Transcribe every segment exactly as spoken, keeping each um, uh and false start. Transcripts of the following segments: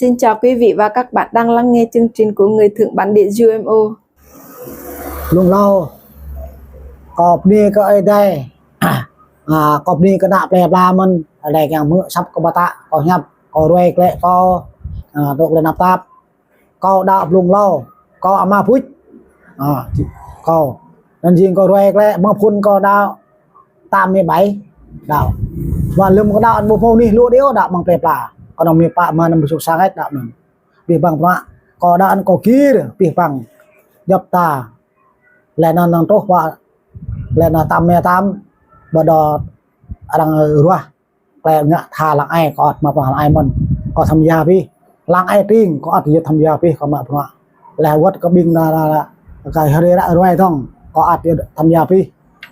Xin chào quý vị và các bạn đang lắng nghe chương trình của Người Thượng Bản Địa U M O. Blung hlâo, kâo bơni kơ Ơi Adai. À, kâo bơni kơ ană plơi pla mơ̆n, Ơi Adai kiăng hmư̆ asăp kâo pơtă, kâo hiăp, kâo ruai klĕ kâo, à, tŏ klĕ tơnap tap. Kâo đaŏ blung hlâo, kâo ama Bŭč. À, kâo. Anŭn jing kâo ruai klĕ, mơ̆ng phŭn kâo đaŏ tam mĕ bai. Đaŏ. Wă lơ̆m kâo đaŏ, ƀu hmâo anih lu đeo đaŏ mơ̆ng plơi pla. Kâo nao mĕ pă mă năm suk sang ĕt đaŏ anŭn. Abih bang bruă, kâo đaŏ anŭn kâo gir, abih bang. Djŏp ta. Laih anŭn năng truh wă, laih anŭn tam mĕ tam, ƀôdah arăng ruah. Klĕ ngă tha lăng ai kâo ăt mă bruă lăng ai mơ̆n. Kâo tham gia abih. Lăng ai tring kâo ăt yơh tham gia abih kâo mă bruă. Laih wơ̆t kơ ƀing ană, ană, kơ hrơi ră ruai dơ̆ng kâo ăt yơh tham gia abih.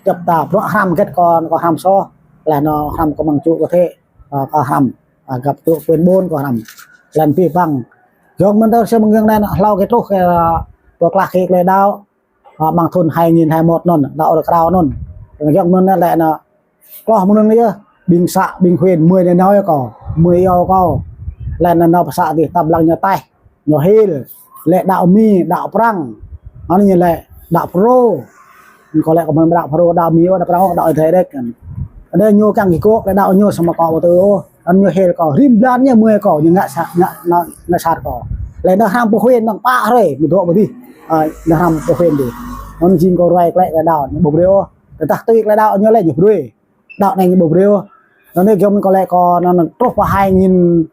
Djŏp ta bruă hrăm hơget kâo, kâo hrăm soh. Laih anŭn hrăm kơ mơ̆ng čŭ kơ thĕ, à, kâo hrăm. À, găp čŭ pên ƀôn kâo hrăm. Laih abih bang. Yơh mơ̆n tơ sĕ mơ̆ng yơh anai hlâo kơ truh kơ, à, pơklah kơ klĕ đaŏ. À, mơ̆ng thŭn hai nghìn hai mốt anŭn, đaŏ rơkrao anŭn. Yơh mơ̆n laih anŭn, kloh mơ̆n yơh, ƀing să, ƀing huyện, mơi anai nao kâo, mơi iâu kâo. Laih anŭn nao pơ să dih, tăp lăng ñu taih, ñu hil, lĕ đaŏ Mi, đaŏ Prăng. Anŭn ñu lĕ đaŏ Phrô. Kâo lĕ kâo mơ̆n đaŏ Phrô, đaŏ Mi, đaŏ Prăng, đaŏ Ơi Adai đĕč. Anŭn ñu kiăng kơ kâo, lĕ đaŏ ñu samơ̆ kâo ƀu tŭ ôh. Anŭn ñu hil kâo, rĭm blan ñu mơi kâo, ñu ngă să, ngă, ngă, ngă sat kâo. Laih anŭn hrăm pơ huyện, năng pă hrơi, mơ̆ dŏ pơ dih. À, anŭn hrăm pơ huyện dih. Anŭn jing kâo ruai klĕ klĕ đaŏ, ñu ƀu brơi ôh. Tơdah tui klĕ đaŏ ñu lĕ ñu brơi. Đaŏ anai ñu ƀu brơi ôh. Anŭn anai giŏng mơ̆n kâo lĕ kâo anŭn truh pơ hai nghìn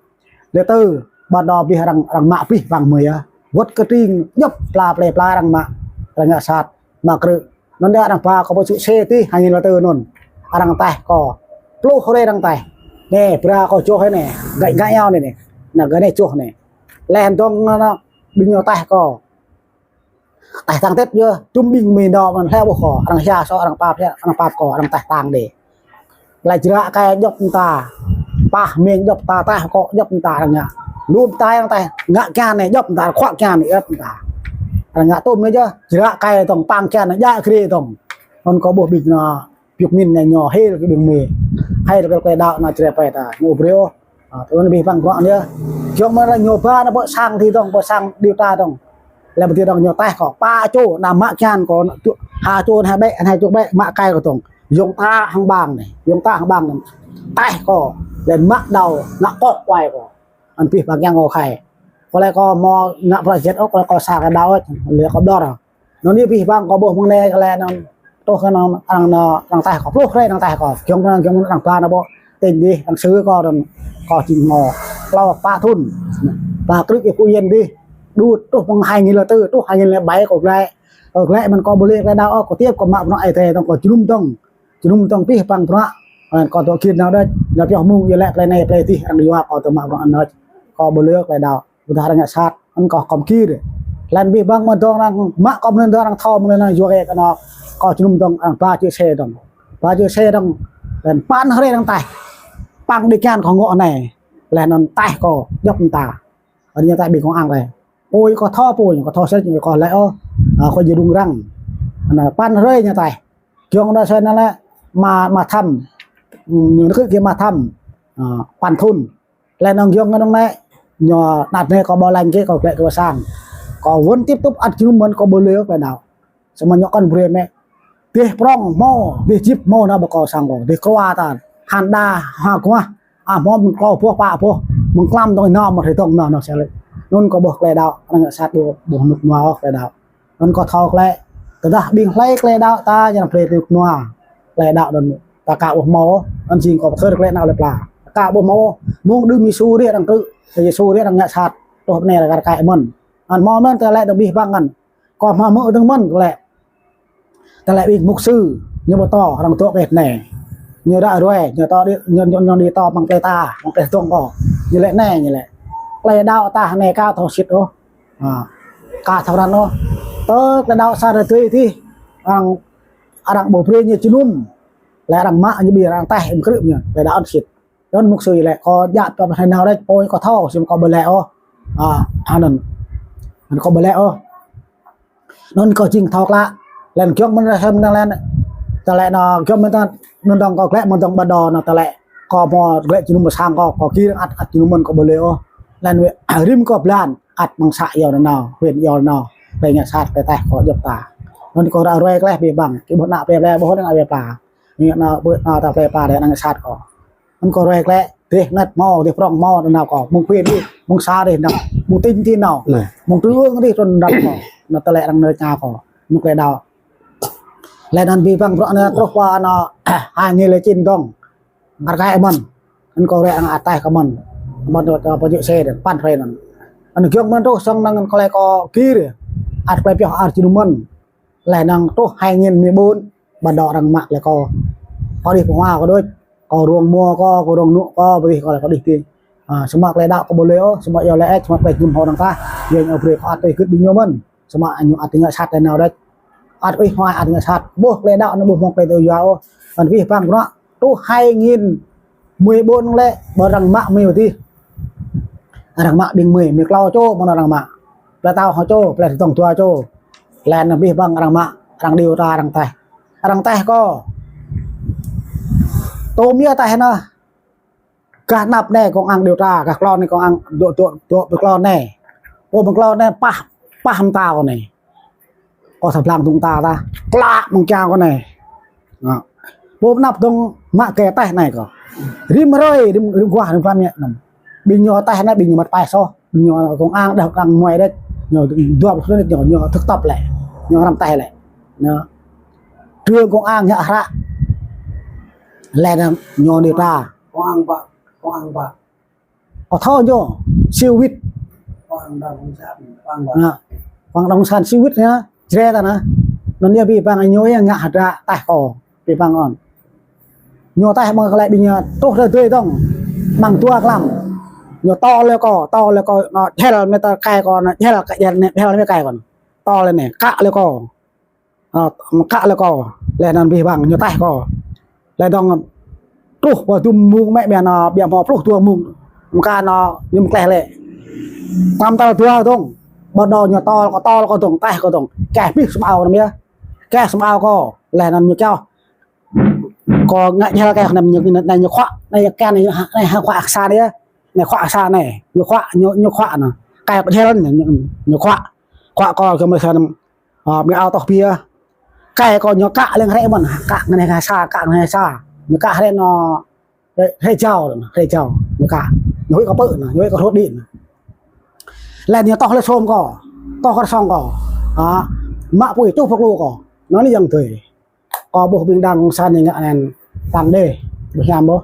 lẻ tư, ƀôdah abih arăng, arăng mă abih bang mơi yơh. Wơ̆t kơ tring djŏp pla plơi pla arăng mă, arăng ngă sat, mă krư̆. Anŭn đa arăng ba kâo pơ čư̆ sĕ dih, hai nghìn lẻ tư anŭn. Arăng taih kâo. Pluh hrơi arăng taih. Anai, bra kâo čoh anai. Găi, găi iâu anai anai. Anai, găi anai čoh anai. Laih dơ̆ng anŭn, ƀing ñu taih kâo. Taih tang tĕt yơh, tŭm ƀing Mi nao mơ̆n hlĕ ƀuh kâo. Arăng hia soh, arăng pap hia, arăng pap kâo, arăng taih tang đĕ. Laih jră kai djŏp mơta. Pah meng djŏp mơta, taih kâo djŏp mơta arăng ngă. Lu mơta arăng taih, ngă kian anai djŏp mơta, khuă kian anai djŏp mơta. Arăng ngă tŭm anai yơh, jră kai dơ̆ng, pang kian anai, djă grê dơ̆ng. Anŭn kâo ƀuh ƀing anŭn, Piuk Min anai ñu hil kơ ƀing Mi. Hil kơ klĕ đaŏ anŭn čre pĕ ta, ñu ƀu brơi ôh. À, tui anŭn abih bang bruă anai yơh. Giŏng mơ̆n laih ñu ba anŭn pơ sang dih dơ̆ng, pơ sang điều tra dơ̆ng. Laih pơ dih dơ̆ng ñu taih kâo, pă čô, anăm mă kian kâo, ha čô anai bĕ, anai čô bĕ, mă kai kâo dơ̆ng. Yŏng ta hăng bang anai, yŏng ta hăng bang anai. Taih kâo, laih mă đao, ngă kŏk kuai kâo. Anŭn abih bang kiăng kâo khai. Kâo lĕ kâo hmâo ngă bruă sat ôh, kâo lĕ kâo sa kơ đaŏ, lĕ kâo ƀlŏr. Anŭn anai abih bang kâo ƀuh mơ̆ng anai kơ lĕ anŭn, truh kơ anŭn arăng anŭn, arăng taih kâo, pluh hrơi arăng taih kâo. Giŏng anŭn, giŏng anŭn arăng ba anŭn ƀu, tĭng dih, arăng sư kâo anŭn, kâo jing hmâo klâo pă thŭn. Ba krư̆ kơ Phú Yên dih, đu truh mơ̆ng hai nghìn lẻ tư, truh hai nghìn lẻ bảy kâo glaĭ. Kâo glaĭ mơ̆n kâo ƀu lĕ klĕ đaŏ ôh, kâo tiếp kâo mă bruă Ơi Adai dơ̆ng kâo jơnum dơ̆ng. Jơnum dơ̆ng abih bang bruă. Anŭn kâo dŏ gir nao đôč, nao pioh mơ̆ng yơh lĕ plơi anai plơi dih arăng yua kâo dŏ mă bruă anŭn. Kâo ƀu lĕ klĕ đaŏ. Ƀôdah arăng ngă sat, anŭn kâo khŏm gir. Laih abih bang mơ̆n dơ̆ng arăng mă kâo mơ̆n dơ̆ng arăng thâo mơ̆n dơ̆ng yua kơ kơ anŭn kâo jơnum dơ̆ng arăng ba čư̆ sĕ dơ̆ng. Ba čư̆ sĕ dơ̆ng. Laih păn hrơi arăng taih. Păng đĭ kian kâo ngŏ anai. Laih anŭn taih kâo djŏp mơta. Anŭn ñu taih ƀing kông ang laih. Ôi kâo thâo pô, kâo thâo sĕ, kâo lĕ ôh. À, kâo jing rŭng răng. Anŭn păn hrơi ñu taih. Giŏng đa soi anŭn lĕ ma, ma thăm. Ñu nao kơ ma thăm. À, păn thŭn. Laih anŭn giŏng anŭn lĕ, ñu anăt anai kâo ƀu lăng kơ kâo klĕ kơ sang. Kâo wơ̆n tiếp tục ăt jơnum mơ̆n kâo ƀu lĕ klĕ đaŏ. Samơ̆ ñu kăn brơi mĕ. Dêh prŏng hmâo, dêh jip hmâo nao ƀơi kâo sang kâo. Dêh krua ta, hăn đa, ha kuah. À hmâo mơ̆ng klâo boh, pă boh. Mơ̆ng klăm dơ̆ng nao mơ̆ hrơi dơ̆ng nao nao sĕ lĕ. Anŭn kâo ƀuh klĕ đaŏ, arăng ngă sat ƀu, ƀu rơnŭk rơnua ôh klĕ đaŏ. Anŭn kâo thâo klĕ, tơdah ƀing hlơi klĕ đaŏ ta, ñu brơi rơnŭk rơnua. Klĕ đaŏ anŭn, ta ka ƀu hmâo, anŭn jing kâo pơkơ̆r klĕ nao lĕ pla. Ka ƀu hmâo, mơ̆ng đưm Yêsu dih arăng krư̆, Yêsu dih arăng ngă sat, truh anai lĕ kar kaĭ mơ̆n. Anŭn hmâo anŭn tơlĕ dơ̆ng abih bang anŭn. Kâo hmâo hmư̆ dơ̆ng mơ̆n kơ lĕ. Tơlĕ ƀing mục sư, ñu pơtô, arăng dŏ kơ anai. Ñu ră ruai, ñu pơtô đĭ, ñu, ñu, ñu pơtô mơ̆ng klĕ ta, mơ̆ng klĕ dơ̆ng kâo. Ñu lĕ anai, ñu lĕ. Klĕ đaŏ ta anai ka thâo sĭt ôh. À, ka thâo răn ôh. Tơ klĕ đaŏ sa hrơi tui dih, arăng, arăng ƀu brơi ñu jơnum. Lĕ arăng mă ñu ƀing arăng taih ƀing krư̆ ñu, klĕ đaŏ ăt sĭt. Anŭn mục sư lĕ, kâo djă pioh ƀơi anai nao đôč, ôi kâo thâo, samơ̆ kâo ƀu lĕ ôh. À, anŭn. Anŭn kâo ƀu lĕ ôh. Anŭn kâo jing thâo klă. Laih giŏng mơ̆n ră sơm anŭn laih. Tơlĕ anŭn giŏng mơ̆n ta, anŭn dơ̆ng kâo klĕ mơ̆n dơ̆ng ƀôdah anŭn tơlĕ. Kâo hmâo klĕ jơnum mơ̆ sang kâo, kâo gir ăt, ăt jơnum mơ̆n kâo ƀu lĕ ôh. Laih anŭn wĕ, rĭm kơ blan, ăt mơ̆ng să yua nanao, huyện yua nanao, tơlơi ngă sat, tơlơi taih kơ djŏp ta. Anŭn kơ ră ruai klĕ ƀing ƀăng, kơ ƀuh ană plơi plơi, ƀuh ană plơi plơi. Ană ƀuh ană ta plơi plơi, tơlơi ngă sat kơ. Anŭn kơ ruai klĕ, dêh net hmâo, dêh prŏng hmâo, nanao kơ. Mơ̆ng huyện dih, mơ̆ng să dih nanao, mơ̆ng tỉnh dih nanao. Mơ̆ng trung ương dih trŭn nanao kơ. Anŭn tơlơi arăng nao ča kơ. Anŭn tơlơi đaŏ. Laih anŭn ƀing ƀăng bruă anŭn truh pơ anŭn hai nghìn lẻ chín dong. Ngar kaĭ mơ̆n. Anŭn kơ rĕ anŭn ataih kơ mơ̆n. Mơ̆n dŏ, dŏ pơjŭ xe dơ̆ng, păn hrơi anŭn. Anŭn giŏng mơ̆n truh sang anŭn tơlơi kơ gir. Ăt tơlơi pioh ar jơnum mơ̆n. Laih anŭn truh hai nghìn mười bốn. Ƀă dŏ arăng mă tơlơi kơ. Kơ đih pơhua kơ đôč. Kơ rông mua kơ, kơ rông nŭ kơ, ƀu dih kơ tơlơi kơ đih ti. A, samơ̆ tơlơi đaŏ kơ ƀu lĕ ôh, samơ̆ yua lĕ ĕč, samơ̆ tơlơi jum hŏ anŭn tah. Yua ñu brơi kơ ăt tơlơi gĭt ƀing ñu mơ̆n. Samơ̆ ñu ăt ngă sat tơlơi nao đôč. Ăt ih hmâo ăt ngă sat. Ƀuh tơlơi đaŏ anŭn ƀuh mơ̆ng tơlơi tơlơi yua ôh. Anŭn ƀing ƀăng bruă. Truh hai nghìn mười bốn lĕ, ƀă arăng mă mơ̆ng ƀu dih. Arăng mă ƀing mơi, mơi klâo čô, mơ̆n arăng mă. Plơi Tao hŏ čô, plơi Dong dua čô. Laih anŭn ƀing ƀăng arăng mă, arăng điều tra, arăng taih. Arăng taih kơ. Tơm yơh taih anŭn. Gah anăp anai công an điều tra, gah klon anai công an dŏ, dŏ, dŏ ƀơi klon anai. Ơ ƀơi klon anai pah, pah mơta kơ anai. Kơ sa blang dŏng ta ta. Klă mơ̆ng čang kơ anai. Anŭn. Ƀu anăp dong mă kơ taih anai kơ. Rĭm hrơi, rĭm, rĭm guah, rĭm plam yơh anŭn. Ƀing ñu taih anai, ƀing ñu mă taih soh. Ƀing ñu công an đah arăng muai đôč. Ñu dua pluh thŭn ñu, ñu thực tập lĕ. Ñu răm taih lĕ. Ñu. Trường công an ñu hră. Laih anŭn ñu điều tra. Công an ƀă, công an ƀă. Kơ thâo ñu, siu wĭt. Quảng Đông Sản, Quảng Đông. Anŭn, Quảng Đông Sản siu wĭt anŭn, Jrai ta anŭn. Anŭn yơh ƀing ƀăng ñu yơh ngă hơdră taih kơ, ƀing ƀăng anŭn. Ñu taih mơ̆ng tơlơi ƀing ñu truh tơlơi dui dong, mơ̆ng dua klăm. Ñu tŏl lĕ kơ, tŏl lĕ kơ, anŭn, jel mơta kai kơ, anŭn, jel, jel, jel mơta kai kơ. Tŏl lĕ anai, kă lĕ kơ. Ơ, kă lĕ kơ, laih anŭn ƀing ƀăng ñu taih kơ. Laih dong truh pơ dŭm mông mĕ ƀiă anŭn, ƀiă hmâo pluh dua mông. Mơka anŭn ñu mơkleh lĕ. Tăm tal dua dong. Ƀă dŏ ñu tŏl kơ, tŏl kơ dong, taih kơ dong. Keh ƀing sơmao anŭn yơh. Keh sơmao kơ. Laih anŭn ñu kơh. Kơ ngă jel keh anŭn ñu, anai ñu khuă, anai keh anai, anai hăng khuă aksa anai yơh. Anai khuă aksa anai. Ñu khuă, ñu, ñu khuă anŭn. Keh kơ jel anŭn, ñu, ñu khuă. Khuă kơ kơ mơ̆ sa anŭn. Ơ, ƀing ao tŏh pia. Kai kơ ñu kă lĕ hrĕ mơ̆n, kă ngăn hĕ sa, kă ngăn hĕ sa. Ñu kă hrĕ anŭn, hrĕ, hrĕ jao, hrĕ jao. Ñu kă, ñu huĭ kơ pơ̆ anŭn, ñu huĭ kơ hrŏt đĭ anŭn. Laih ñu tŏh lĕ sôm kơ, tŏh kơ song kơ. A, mă apui čuh pơklô kơ. Anŭn lĕ yang tui. Kơ ƀuh ƀing đảng cộng sản ñu ngă anŭn tăng đê, ƀu hiam ƀuh.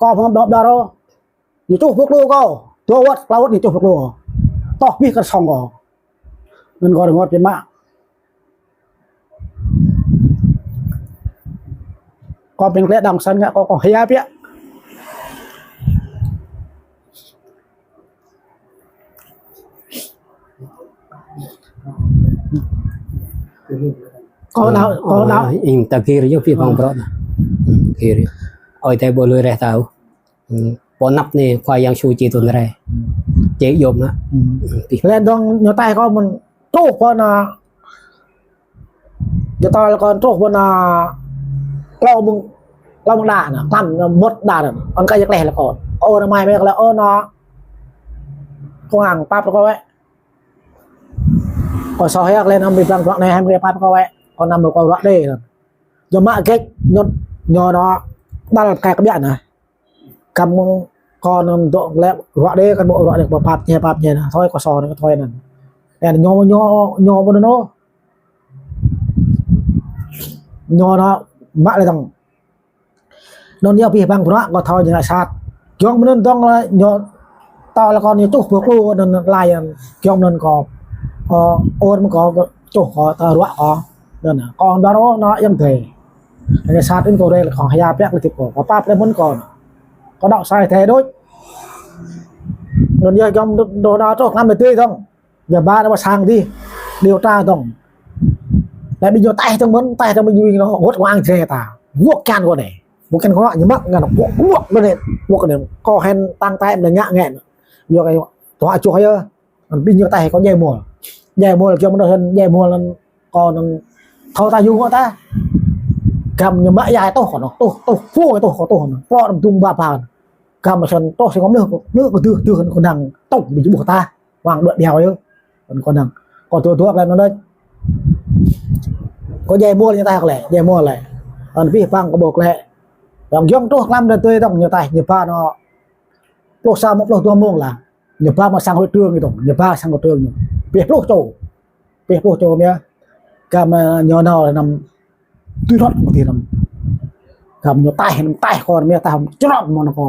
Kơ phung đŏp đa rô. Ñu čuh pơklô kơ, dua wơ̆t, klâo wơ̆t ñu čuh pơklô kơ. Tŏh pih kơ song kơ. Anŭn kơ rơngot ƀing mă. Kơ ƀing klĕ đảng cộng sản ngă kơ, kơ hia biă. Kơ đaŏ, kơ đaŏ. Ơ, ing ta gir yơh ƀing ƀăng bruă. Gir. Ơi Adai ƀu lui reh ta ôh. Pơ anăp anai Khua Yang Yêsu či trŭn rai. Či yôm anŭn. Laih dong ñu taih kơ mơ̆n truh pơ anŭn. Ñu taih kơ truh pơ anŭn. Klâo mông, klâo mông đa anŭn. Klăm mơ̆t đa anŭn. Anŭn kơ yơh kleh lĕ kơ. Ơ anŭn mai mơ̆ kơ lĕ ơ anŭn. Công an pap kơ wĕ. Kơ soh yơh laih anŭn ƀing ƀăng bruă anai hăm kơ pap kơ wĕ. Kơ anŭn mơ̆ kơ bruă đê anŭn. Ñu mă gĕt ñu, ñu anŭn. Đal kai kơ ƀiă anŭn. Kăm kơ anŭn dŏ lĕ ruă đê, kăm ƀu ruă đê, pap ñe, pap ñe anŭn. Thoi kơ sô anŭn, thoi anŭn. Ơ, ñu, ñu, ñu ƀu anŭn. Ñu anŭn mă lĕ dong. Anŭn yơh ƀing ƀăng bruă kơ thâo ñu ngă sat. Giŏng mơ̆n anŭn dong lĕ ñu tŏ lĕ kơ ñu čuh pơklô anŭn lai anŭn. Giŏng mơ̆n anŭn kơ, kơ ur mơ̆n kơ čuh kơ ta ruă kơ. Anŭn kơ đa rô anŭn yang tui. Anai sat anŭn kơ rel kơ hia pek lĕ tip kơ. Kơ pap lĕ mơ̆n kơ. Kơ đaŏ sai tui đôč. Anŭn yơh giŏng dŏ đa čuh ngăm lĕ tui dong. Yơh ba anŭn pơ sang dih. Điều tra dong. Lĕ ƀing ñu taih dong mơ̆n, taih dong ƀing ñu ƀing ñu wơ̆t wang jre ta. Wơ̆t kiăng kơ anai. Wơ̆t kiăng kơ ñu mă ngăn wơ̆t, wơ̆t kơ anai. Wơ̆t kơ anai. Kơ hên tăng taih mơ̆n ngă ngăn. Yơh kơ tuă čuh yơh. Ƀing ñu taih kơ djai mơ̆l. Djai mơ̆l, giŏng mơ̆n hên djai mơ̆l anŭn kơ anŭn thâo ta yua ta. Găm ñu mă yai tuh kơ anŭn, tuh, tuh, phu tuh kơ tuh anŭn. Plŏ anŭn dŭm ba ba anŭn. Gam mă săn tŏh săn kơ mơnuih, mơnuih kơ dưh, dưh kơ năng tŏng ƀing ƀuh ta. Wang đuaĭ điao yơh. Kơ năng. Kơ tui tui kơ lĕ anŭn đôč. Kơ djai mơ̆l ñu taih kơ lĕ, djai mơ̆l lĕ. Anŭn pih păng kơ ƀuh lĕ. Wang yŏng truh klam đa tui tŏng ñu taih, ñu ba anŭn. Pluh sa mông, pluh dua mông lah. Ñu ba mă sang hội trưởng ñu tŏng, ñu ba sang hội trưởng ñu. Pih pluh čô. Pih pluh čô mơ̆. Gam, ơ, ñu nao lĕ năm tui rŏt mơ̆ tih năm. Gam ñu taih, năm taih kơ mơ̆ taih črŏm mơ̆ anŭn kơ.